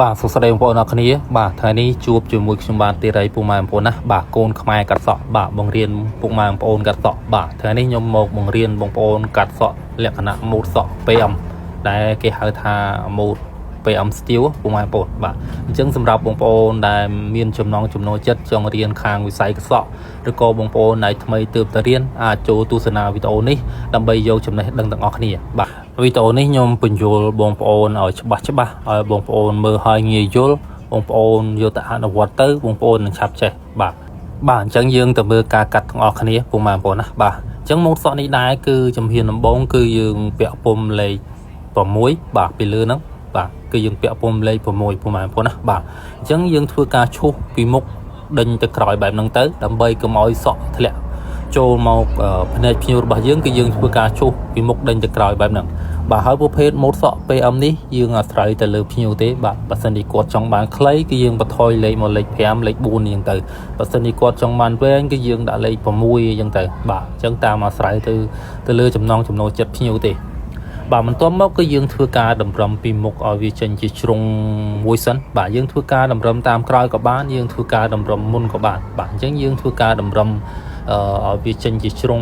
បាទសួស្តីបងប្អូនអរគ្នាបាទថ្ងៃនេះជួបជាមួយខ្ញុំបាទទីរៃពូម៉ែបងប្អូនណាបាទកូនខ្មែរកាត់សក់បាទបង្រៀនពុកម៉ែបងប្អូនកាត់សក់បាទថ្ងៃនេះខ្ញុំមកបង្រៀនបងប្អូនកាត់សក់លក្ខណៈម៉ូតសក់ PM ដែលគេហៅថាម៉ូត PM Steel ពុកម៉ែបងប្អូនបាទអញ្ចឹងសម្រាប់បងប្អូនដែលមានចំណង់ចំណូលចិត្តចង់រៀនខាងវិស័យកាត់សក់ឬក៏បងប្អូនដែលថ្មីទើបតែរៀនអាចចូលទស្សនាវីដេអូនេះដើម្បីយកចំណេះដឹងទាំងអស់គ្នាបាទវីដេអូនេះខ្ញុំពន្យល់បងប្អូនឲ្យច្បាស់ច្បាស់ឲ្យបងប្អូនមើលឲ្យងាយយល់បងប្អូនយកទៅអនុវត្តទៅបងប្អូននឹងឆាប់ចេះបាទបាទអញ្ចឹងយើងទៅមើលការកាត់ទាំងអស់គ្នាពុកម៉ែបងប្អូនណាបាទអញ្ចឹងម៉ូតសក់នេះដែរគឺជំហានដំបូងគឺយើងពាក់ពុំលេខ6បាទពីលើហ្នឹងបាទគឺយើងពាក់ពុំលេខ6ពុកម៉ែបងប្អូនណាបាទអញ្ចឹងយើងធ្វើការឈូសពីមុខដេញទៅក្រោយបែបហ្នឹងទៅដើម្បីកុំឲ្យសក់ធ្លាក់ចូលមកភ្នែកភ្ញៀវរបស់យើងគឺយើងធ្វើការឈូសពីមុខដេញទៅក្រោយបែបហ្នឹងបាទហើយប្រភេទម៉ូតសក់ PM នេះយើងអាស្រ័យទៅលើភ្ញៀវទេបាទបើសិនជាគាត់ចង់បានខ្លីគឺយើងបន្ថយលេខមកលេខ5លេខ4អញ្ចឹងទៅបើសិនជាគាត់ចង់បានវែងគឺយើងដាក់លេខ6អញ្ចឹងទៅបាទអញ្ចឹងតាមអាស្រ័យទៅលើចំណង់ចំណូលចិត្តភ្ញៀវទេបាទបន្ទាប់មកគឺយើងធ្វើការតម្រឹមពីមុខឲ្យវាចេញជាជ្រុងមួយសិនបាទយើងធ្វើការតម្រឹមតាមក្រោយក៏បានយើងធ្វើការតម្រឹមមុនក៏បានបាទអញ្ចឹងយើងធ្វើការតម្រឹមឲ្យវាចេញជាជ្រុង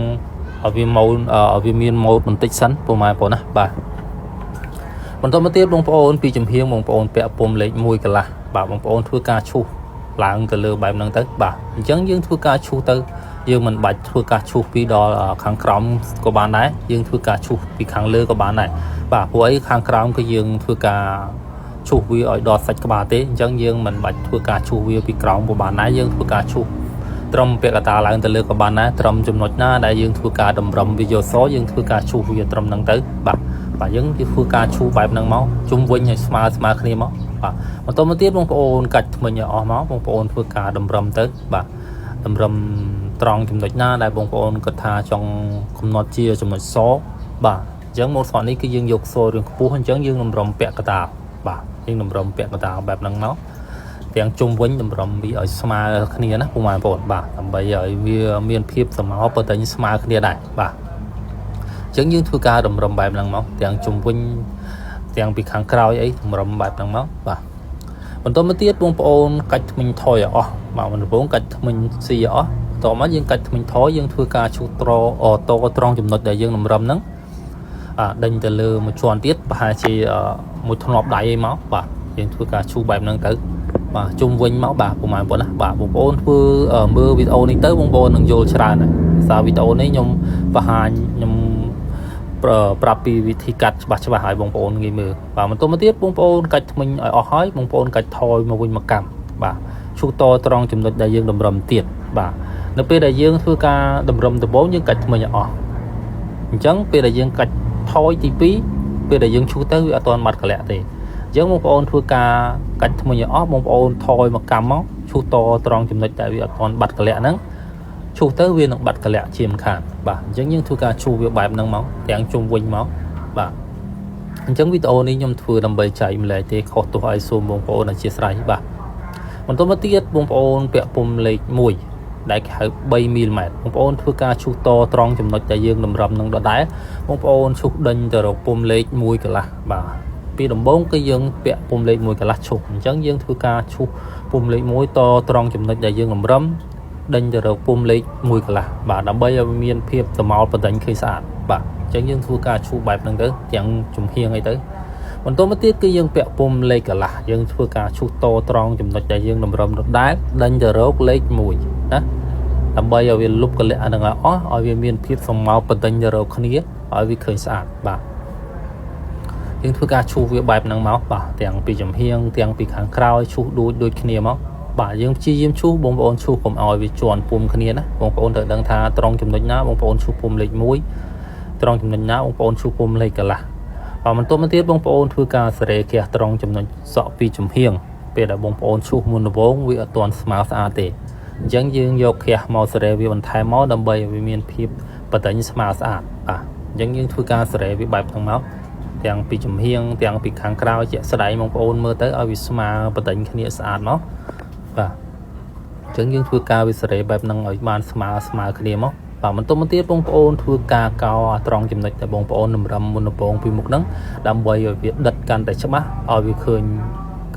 ឲ្យវាម៉ូនឲ្យវាមានម៉ូតបន្តិចសិនពុកម៉ែបងប្អូនណាបាទបន្តមកទៀតបងប្អូនពីចំហៀងបងប្អូនពាក់ពុំលេខ1កន្លះបាទបងប្អូនធ្វើការឈូសឡើងទៅលើបែបហ្នឹងទៅបាទអញ្ចឹងយើងធ្វើការឈូសទៅយើងមិនបាច់ធ្វើការឈូសពីដល់ខាងក្រោមក៏បានដែរយើងធ្វើការឈូសពីខាងលើក៏បានដែរបាទព្រោះអីខាងក្រោមគឺយើងធ្វើការឈូសវាឲ្យដល់សាច់ក្បាលទេអញ្ចឹងយើងមិនបាច់ធ្វើការឈូសវាពីក្រោមក៏បានដែរយើងធ្វើការឈូសត្រឹមពាក់កតាឡើងទៅលើក៏បានដែរត្រឹមចំណុចណាដែលយើងធ្វើការតម្រឹមវាយកសយើងធ្វើការឈូសវាត្រឹមហ្នឹងទៅបាទបាទយើងធ្វើការឈូសបែបហ្នឹងមកជុំវិញឲ្យស្មើស្មើគ្នាមកបាទបន្តមកទៀតបងប្អូនកាច់ធ្មេញឲ្យអស់មកបងប្អូនធ្វើការតម្រឹមទៅបាទតម្រឹមត្រង់ចំណុចណាដែលបងប្អូនគិតថាចង់កំណត់ជាចំណុចសបាទអញ្ចឹងម៉ូតសក់នេះគឺយើងយកសរឿងខ្ពស់អញ្ចឹងយើងតម្រឹមពាក់កតាបាទយើងតម្រឹមពាក់កតាបែបហ្នឹងមកទាំងជុំវិញតម្រឹមវាឲ្យស្មើគ្នាណាពុកម៉ែបងប្អូនបាទដើម្បីឲ្យវាមានភាពសមោប៉ុន្តែស្មើគ្នាដែរបាទអញ្ចឹងយើងធ្វើការតម្រឹមបែបហ្នឹងមកទាំងជុំវិញទាំងពីខាងក្រោយអីតម្រឹមបែបហ្នឹងមកបាទបន្តមកទៀតបងប្អូនកាច់ធ្មេញថយឲ្យអស់បាទដំបូងកាច់ធ្មេញស៊ីឲ្យអស់បន្តមកយើងកាច់ធ្មេញថយយើងធ្វើការឈូសត្រអូតត្រង់ចំណុចដែលយើងតម្រឹមហ្នឹងអាដេញទៅលើមួយជាន់ទៀតប្រហែលជាមួយធ្នាប់ដៃឯមកបាទយើងធ្វើការឈូសបែបហ្នឹងទៅបាទជុំវិញមកបាទពុកម៉ែបងប្អូនណាបាទបងប្អូនធ្វើមើលវីដេអូនេះទៅបងប្អូននឹងយល់ច្រើនហើយសារវីដេអូនេះខ្ញុំបង្ហាញខ្ញុំប្រាប់ពីវិធីកាត់ច្បាស់ច្បាស់ឲ្យបងប្អូនងាយមើលបាទបន្តមកទៀតបងប្អូនកាច់ធ្មេញឲ្យអស់ហើយបងប្អូនកាច់ថយមកវិញមកកាំបាទឈូសតត្រង់ចំណុចដែលយើងតម្រឹមទៀតបាទនៅពេលដែលយើងធ្វើការតម្រឹមដំបូងយើងកាច់ធ្មេញឲ្យអស់អញ្ចឹងពេលដែលយើងកាច់ថយទី2ពេលដែលយើងឈូសទៅវាអត់ទាន់បាត់កលៈទេអញ្ចឹងបងប្អូនធ្វើការកាច់ធ្មេញឲ្យអស់បងប្អូនថយមកកាំមកឈូសតត្រង់ចំណុចដែលវាអត់ទាន់បាត់កលៈហ្នឹងឈូសទៅវានឹងបាត់កលៈជាមិនខានបាទអញ្ចឹងយើងធ្វើការឈូសវាបែបហ្នឹងមកទាំងជុំវិញមកបាទអញ្ចឹងវីដេអូនេះខ្ញុំធ្វើដើម្បីចែកម្លែកទេខុសទោះឲ្យសូមបងប្អូនអធិស្ឋានបាទបន្តមកទៀតបងប្អូនពាក់ពុំលេខ1ដែលគេហៅ3មីលីម៉ែត្របងប្អូនធ្វើការឈូសតត្រង់ចំណុចដែលយើងតម្រឹមនឹងដដែលបងប្អូនឈូសដេញទៅរកពុំលេខ1កន្លះបាទពីដំបូងគឺយើងពាក់ពុំលេខ1កន្លះឈូសអញ្ចឹងយើងធ្វើការឈូសពុំលេខ1តត្រង់ចំណុចដែលយើងតម្រឹមដេញទៅរកពុំលេខ1កន្លះបាទដើម្បីឲ្យមានភាពសមោលបដិញឃើញស្អាតបាទអញ្ចឹងយើងធ្វើការឈូសបែបហ្នឹងទៅទាំងចំហៀងអីទៅបន្តមកទៀតគឺយើងពាក់ពុំលេខកន្លះយើងធ្វើការឈូសតត្រង់ចំណុចដែលយើងតម្រឹមដដែលដេញទៅរកលេខ1ណាដើម្បីឲ្យវាលុបកលៈអាហ្នឹងឲ្យអស់ឲ្យវាមានភាពសមោលបដិញទៅរកគ្នាឲ្យវាឃើញស្អាតបាទយើងធ្វើការឈូសវាបែបហ្នឹងមកបាទទាំងពីចំហៀងទាំងពីខាងក្រោយឈូសដូចដូចគ្នាមកបាទយើងព្យាយាមឈូសបងប្អូនឈូសកុំឲ្យវាជាន់ពុំគ្នាណាបងប្អូនត្រូវដឹងថាត្រង់ចំណុចណាបងប្អូនឈូសពុំលេខ1ត្រង់ចំណុចណាបងប្អូនឈូសពុំលេខកន្លះបាទបន្តមកទៀតបងប្អូនធ្វើការសេរីកះត្រង់ចំណុចសក់ពីចំហៀងពេលដែលបងប្អូនឈូសមុនដំបូងវាអត់ទាន់ស្មើស្អាតទេអញ្ចឹងយើងយកខ្ទះមកសេរីវាបន្ថែមមកដើម្បីឲ្យវាមានភាពបដិញស្មើស្អាតបាទអញ្ចឹងយើងធ្វើការសេរីវាបែបហ្នឹងមកទាំងពីចំហៀងទាំងពីខាងក្រោយជាក់ស្ដែងបងប្អូនមើលទៅឲ្យវាស្មើបដិញគ្នាស្អាតមកបាទអញ្ចឹងយើងធ្វើការវាសេរីបែបហ្នឹងឲ្យបានស្មើស្មើគ្នាមក បាទបន្តមកទៀតបងប្អូនធ្វើការកោអាត្រង់ចំណុចដែលបងប្អូនតម្រឹមមុនដំបូងពីមុខហ្នឹងដើម្បីឲ្យវាដិតកាន់តែច្បាស់ឲ្យវាឃើញ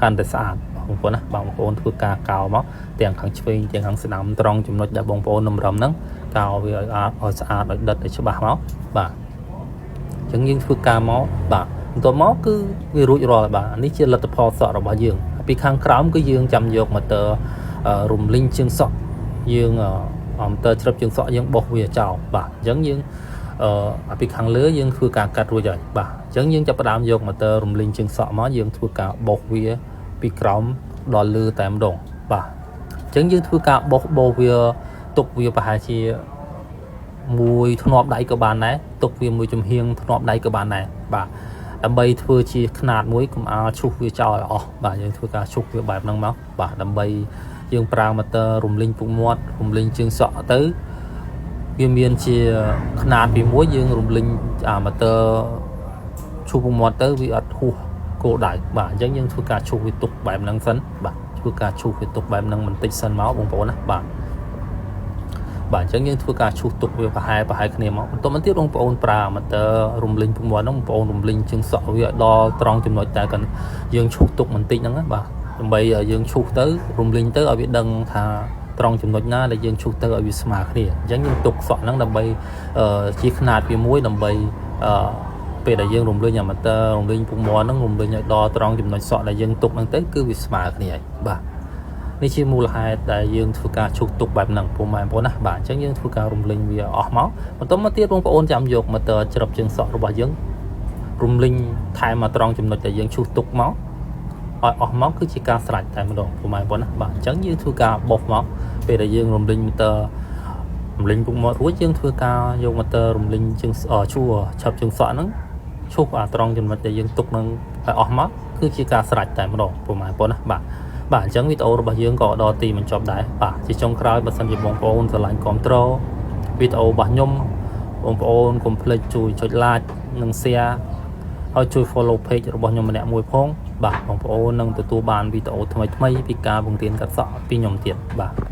កាន់តែស្អាតបងប្អូនណាបងប្អូនធ្វើការកោមកទាំងខាងឆ្វេងទាំងខាងស្ដាំត្រង់ចំណុចដែលបងប្អូនតម្រឹមហ្នឹងកោវាឲ្យអាតឲ្យស្អាតឲ្យដិតឲ្យច្បាស់មកបាទអញ្ចឹងយើងធ្វើការមកបាទបន្ទាប់មកគឺវារួចរាល់ហើយបាទនេះជាលទ្ធផលសក់របស់យើងពីខាងក្រោមគឺយើងចាំយកម៉ូទ័ររំលីងជើងសក់យើងអមទ័រជ្រឹបជើងសក់យើងបោះវាចោលបាទអញ្ចឹងយើងអឺពីខាងលើយើងធ្វើការកាត់រួចហើយបាទអញ្ចឹងយើងចាប់ផ្ដើមយកម៉ូទ័ររំលីងជើងសក់មកយើងធ្វើការបោះវាពីក្រោមដល់លើតែម្ដងបាទអញ្ចឹងយើងធ្វើការបោះបោះវាទុកវាប្រហែលជាមួយធ្នាប់ដៃក៏បានដែរទុកវាមួយចំហៀងធ្នាប់ដៃក៏បានដែរបាទដើម្បីធ្វើជាខ្នាតមួយកុំអាលឈូសវាចោលឲ្យអស់បាទយើងធ្វើការឈូសវាបែបហ្នឹងមកបាទដើម្បីយើងប្រើម៉ូទ័ររំលីងពុកមាត់រំលីងជើងសក់ទៅវាមានជាខ្នាតពីមួយយើងរំលីងអាម៉ូទ័រឈូសពុកមាត់ទៅវាអត់ហួសគោលដៅបាទអញ្ចឹងយើងធ្វើការឈូសវាទុកបែបហ្នឹងសិនបាទធ្វើការឈូសវាទុកបែបហ្នឹងបន្តិចសិនមកបងប្អូនណាបាទបាទអញ្ចឹងយើងធ្វើការឈូសទុកវាប្រហែលប្រហែលគ្នាមកបន្ទាប់មកទៀតបងប្អូនប្រើម៉ូទ័ររំលីងពុកមាត់ហ្នឹងបងប្អូនរំលីងជើងសក់វាឲ្យដល់ត្រង់ចំណុចតែកាន់យើងឈូសទុកបន្តិចហ្នឹងណាបាទដើម្បីឲ្យយើងឈូសទៅរំលីងទៅឲ្យវាដឹងថាត្រង់ចំណុចណាដែលយើងឈូសទៅឲ្យវាស្មើគ្នាអញ្ចឹងយើងទុកសក់ហ្នឹងដើម្បីជាខ្នាតវាមួយដើម្បីអឺពេលដែលយើងរំលីងអាម៉ូទ័ររំលីងពុកមាត់ហ្នឹងរំលីងឲ្យដល់ត្រង់ចំណុចសក់ដែលយើងទុកហ្នឹងទៅគឺវាស្មើគ្នាហើយបាទនេះជាមូលហេតុដែលយើងធ្វើការឈូសទុកបែបហ្នឹងពុកម៉ែបងប្អូនណាបាទអញ្ចឹងយើងធ្វើការរំលីងវាអស់មកបន្ទាប់មកទៀតបងប្អូនចាំយកម៉ូទ័រច្រឹបជើងសក់របស់យើងរំលីងថែមមកត្រង់ចំណុចដែលយើងឈូសទុកមកឲ្យអស់មកគឺជាការស្រេចតែម្ដងពុកម៉ែបងប្អូនណាបាទអញ្ចឹងយើងធ្វើការបោះមកពេលដែលយើងរំលីងម៉ូទ័ររំលីងពុកមាត់រួចយើងធ្វើការយកម៉ូទ័ររំលីងជើងឈួរឆាប់ជើងសក់ហ្នឹងឈូសអាត្រង់ចំណុចដែលយើងទុកនឹងឲ្យអស់មកគឺជាការស្រេចតែម្ដងពុកម៉ែបងប្អូនណាបាទបាទអញ្ចឹងវីដេអូរបស់យើងក៏ដល់ទីបញ្ចប់ដែរបាទជាចុងក្រោយបើសិនជាបងប្អូនស្រឡាញ់គ្រប់ត្រូលវីដេអូរបស់ខ្ញុំបងប្អូនកុំភ្លេចជួយចុច like និង share ហើយជួយ follow page របស់ខ្ញុំម្នាក់មួយផងបាទបងប្អូននឹងទទួលបានវីដេអូថ្មីៗពីការបង្រៀនកាត់សក់ពីខ្ញុំទៀតបាទ។